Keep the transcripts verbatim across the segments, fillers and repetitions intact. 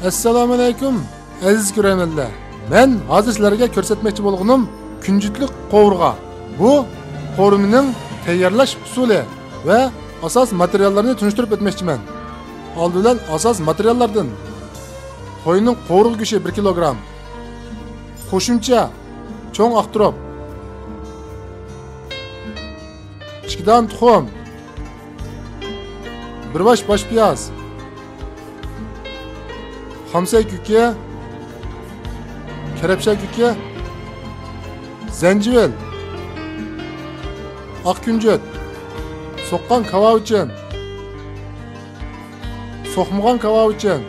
ئەسسالامۇئەلەيكۇم، ئەزىز كۆرەرمەنلەر. مەن ھازىر سىلەرگە كۆرسەتمەكچى بولغىنىم كۈنجۈتلۈك قوۋۇرغا. بۇ قورۇمىنىڭ تەييارلاش ئۇسۇلى ۋە ئاساس ماتېرىياللارنى تونۇشتۇرۇپ ئۆتمەكچىمەن. ئالدى بىلەن ئاساس ماتېرىياللاردىن: قوينىڭ قوۋۇرغا گۆشى بىر كىلوگرام، قوشۇمچە چوڭ ئاق تۇرۇپ، ئىككى دانە تۇخۇم، بىر باش باش پىياز، خامسەي كۆكى، كەرەپشە كۆكى، زەنجىۋىل، ئاق كۈنجۈت، سوققان كاۋاۋىچىن، سوقمىغان كاۋاۋىچىن،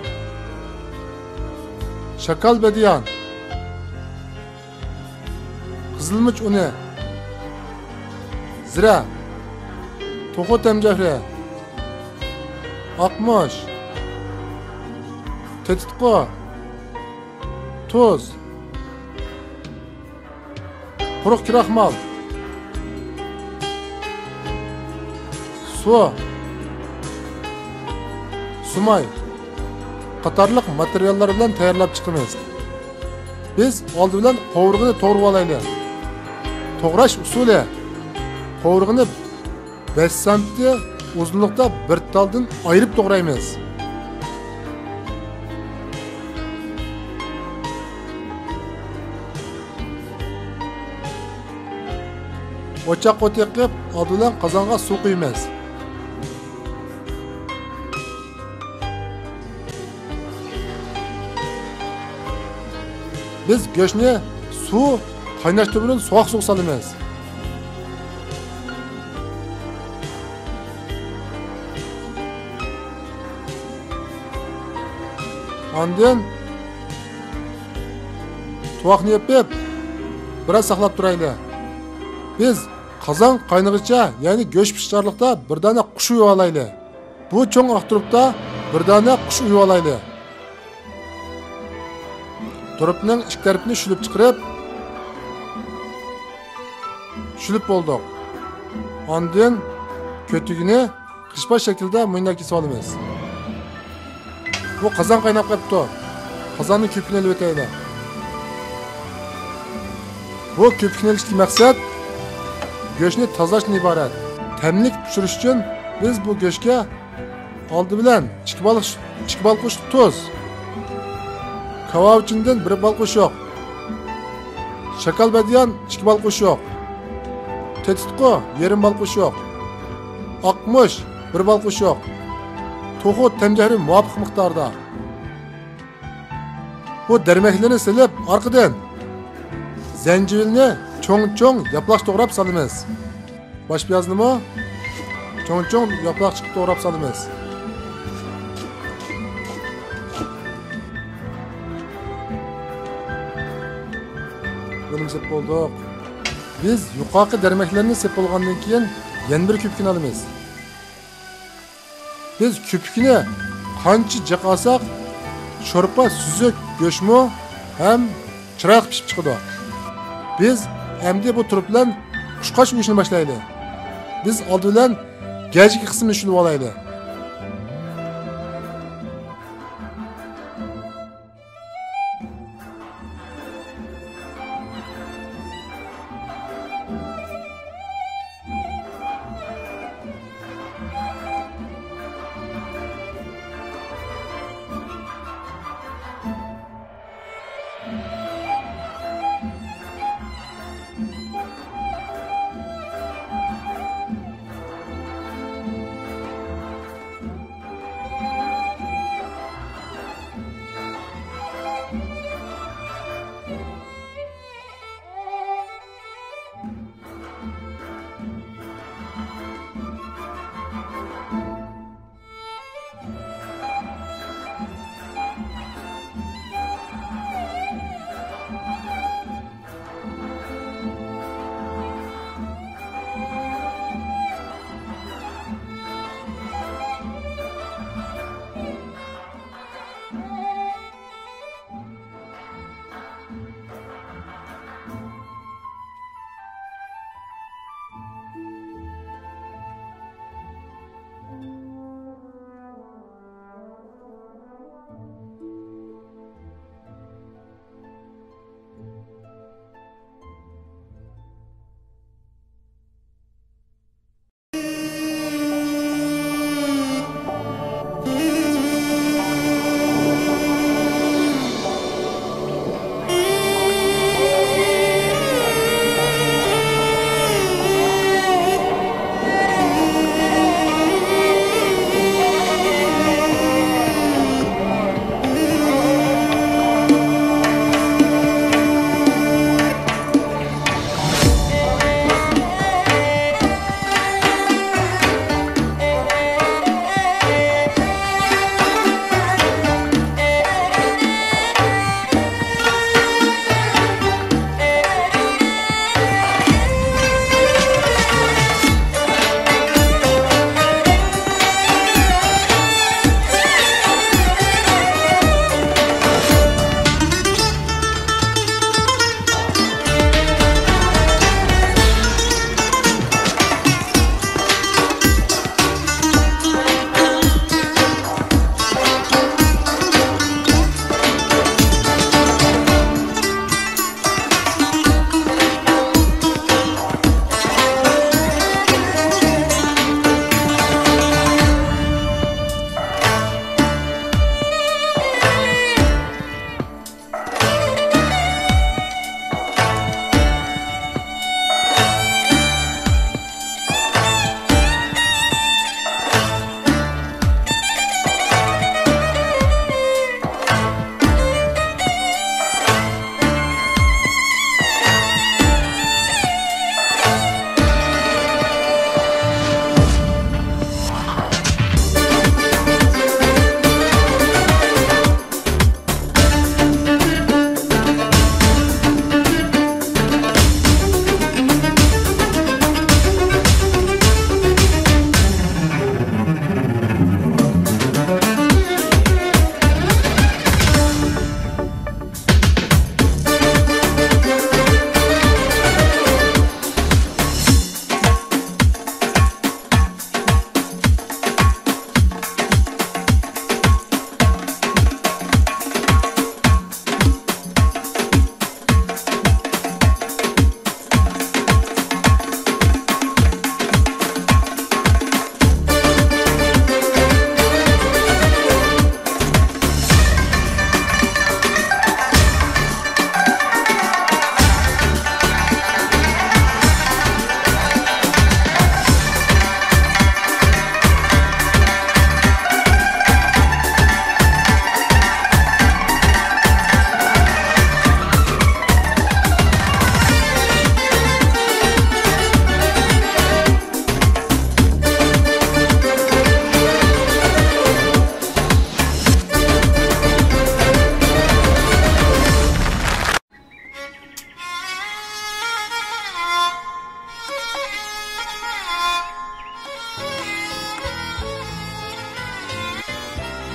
شاكال بەدىيان، قىزىلمۇچ ئۇنى، زىرە، توخۇ تەمجەھرى، ئاقمۇچ، تېتىتقۇ، تۇز، قۇرۇق كراخمال، سۇ، سۇماي قاتارلىق ماتېرىياللار بىلەن تەييارلاپ چىقىمىز. بىز ئالدى بىلەن قوۋۇرغىنى توغرىۋالايلى. توغراش ئۇسۇلى: قوۋۇرغىنى بەش سانتى ئۇزۇنلۇقتا بىر تالدىن ئايرىپ توغرايمىز. ئوچاققا ئوت يېقىپ، ئالدى بىلەن قازانغا سۇ قۇيىمىز. بىز گۆشنى سۇ قايناشتىن بۇرۇن سوغۇق سۇغا سالىمىز. ئاندىن تۇۋاقنى يېپىپ، بىراز ساقلاپ تۇرايلى. بىز قازان قاينىغىچە، يەنى گۆش پىشقانلىقتا بىر دانە قۇش ئۇيۇۋالايلى. بۇ چوڭ ئاق تۇرۇپتا بىر دانە قۇش ئۇيۇۋالايلى. تۇرۇپنىڭ ئىككى تەرىپىنى شۈلۈپ چىقىرىپ، شۈلۈپ بولدۇق. ئاندىن كۆتۈكىنى قىشپاش شەكلىدە مۇنداق كېسىۋالىمىز. بۇ قازان قايناپ قېپتۇ. قازاننىڭ كۆپۈكىنى ئېلىۋېتەيلى. بۇ كۆپۈكنى ئېلىشتىكى مەقسەت گۆشنى تازىلاشتىن ئىبارەت. تەملىك پىشۇرۇش ئۈچۈن بىز بۇ گۆشكە ئالدى بىلەن ئىككى بال-، ئىككى بال قوشۇق تۇز، كاۋاۋىچىندىن بىر بال قوشۇق، شاكال بەدىيان ئىككى بال قوشۇق، تېتىتقۇ يېرىم بال قوشۇق، ئاقمۇچ بىر بال قوشۇق، توخۇ تەمجەھرى مۇۋاپىق مىقداردا. بۇ دەرمەكلىرىنى سېلىپ، ئارقىدىن زەنجىۋىلنى چوڭ-چوڭ ياپىلاق توغراپ سالىمىز. باش پىيازنىمۇ چوڭ-چوڭ ياپىلاق چىقىپ توغراپ سالىمىز. بۇنىمۇ سېلىپ بولدۇق. بىز يۇقىرىقى دەرمەكلەرنى سېلىپ بولغاندىن كېيىن يەنە بىر كۆپۈكنى ئالىمىز. بىز كۆپۈكنى قانچە جىق ئالساق، شورپا سۈزۈك، گۆشمۇ ھەم چىرايلىق پىشىپ چىقىدۇ. بىز ئەمدى بۇ تۇرۇپ بىلەن قۇشقاچ ئۇيۇشنى باشلايلى. بىز ئالدى بىلەن گەجگە قىسمىنى شۈلۈۋالايلى.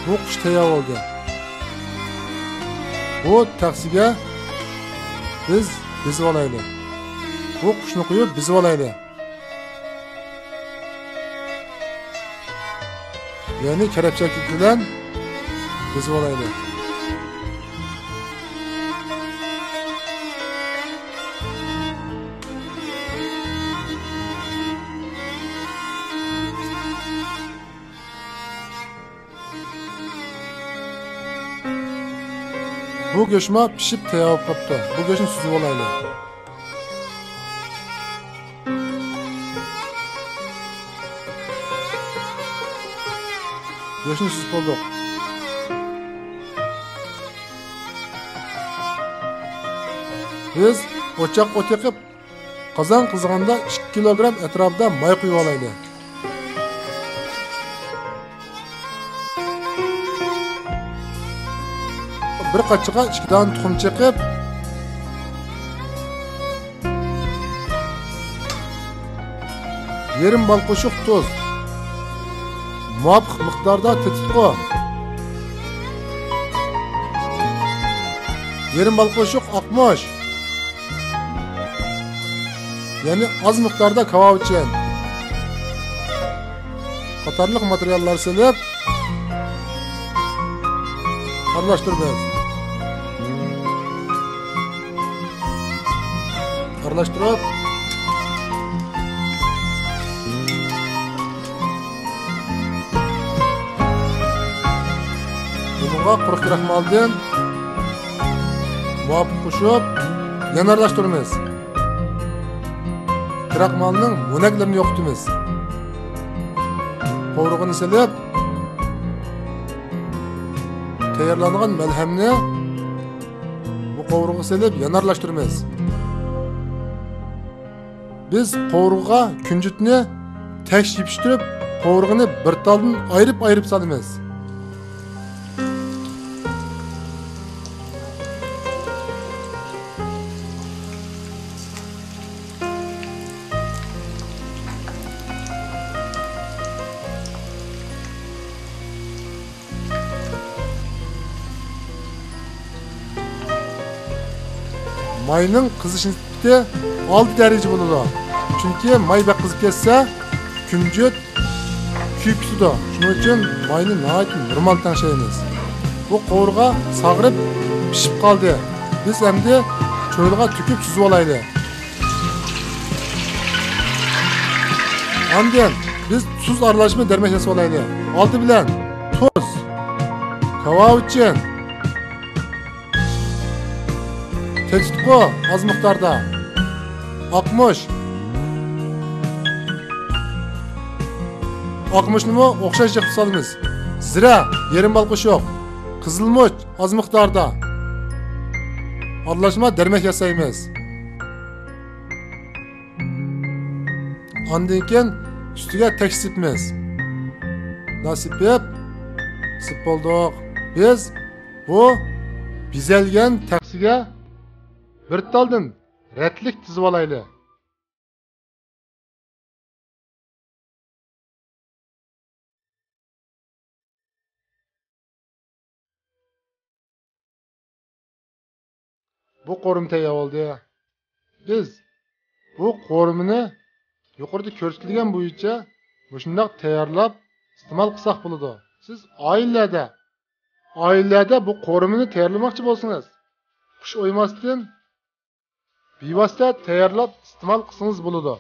بۇ قۇش تەييار بولدى. بۇ تەخسىگە بىز بېزىۋالايلى. بۇ قۇشنى قويۇپ بېزىۋالايلى. يەنى كەرەپچە كۆك بىلەن بېزىۋالايلى. بۇ گۆشمۇ پىشىپ تەييار بولۇپ قاپتۇ. بۇ گۆشنى سۈزۈۋالايلى. گۆشنى سۈزۈپ بولدۇق. بىز ئوچاققا ئوت يېقىپ، قازان قىزىغاندا ئىككى كىلوگرام ئەتراپىدا ماي قۇيۇۋالايلى. بىر قاچىغا ئىككى دانە تۇخۇم چېقىپ، يېرىم بال قوشۇق تۇز، مۇۋاپىق مىقداردا تېتىتقۇ، يېرىم بال قوشۇق ئاقمۇچ، يەنى ئاز مىقداردا كاۋاۋىچىن قاتارلىق ماتېرىياللار سېلىپ ئارىلاشتۇرىمىز. ئارىلاشتۇرۇپ، بۇنىڭغا قۇرۇق كراخمالدىن مۇۋاپىق قوشۇپ، يەنە ئارىلاشتۇرىمىز. كراخمالنىڭ مونەكلىرىنى يوقىتىمىز. قورۇغىنى سېلىپ، تەييارلانغان مەلھەمنى بۇ قورۇغا سېلىپ يەنە ئارىلاشتۇرىمىز. بىز قورۇغا كۈنجۈتنى تەكشى يېپىشتۈرۈپ، قورۇغىنى بىر تالدىن ئايرىپ-ئايرىپ سالىمىز. ماينىڭ قىزىش نىسبىتى ئالتە دەرىجە بولىدۇ. چۈنكى ماي بەك قىزىپ كەتسە، كۈنجۈت كۆيۈپ كېتىدۇ. شۇنىڭ ئۈچۈن ماينى ناھايىتى نورمال تەڭشەيمىز. بۇ قورۇغا ساغرىپ پىشىپ قالدى. بىز ئەمدى چويلىغا تۆكۈپ سۈزۈۋالايلى. ئاندىن بىز تۇز ئارىلاشما دەرمەك ياسىۋالايلى. ئالدى بىلەن تۇز، كاۋاۋىچىن، تېتىتقۇ ئاز مىقداردا، ئاقمۇچ، ئاقمۇچنىمۇ ئوخشاش جىققا سالىمىز. زىرە، يېرىم بال قوشۇق، قىزىلمۇچ ئاز مىقداردا ئارىلاشما دەرمەك ياسايمىز. ئاندىن كېيىن ئۈستىگە تەكشى سېپىمىز. مۇنداق سېپىپ، سېپىپ بولدۇق. بىز بۇ بېزەلگەن تەخسىگە بىر تالدىن رەتلىك تىزىۋالايلى. بۇ قورۇما تەييار بولدى. بىز بۇ قورۇمىنى يۇقىرىدا كۆرسىتىلگەن بويىچە مۇشۇنداق تەييارلاپ ئىستېمال قىلساق بولىدۇ. سىز ئائىلىلەردە، ئائىلىلەردە بۇ قورۇمىنى تەييارلىماقچى بولسىڭىز، خۇش ئويماستىن، بىۋاسىتە تەييارلاپ ئىستېمال قىلسىڭىز بولىدۇ.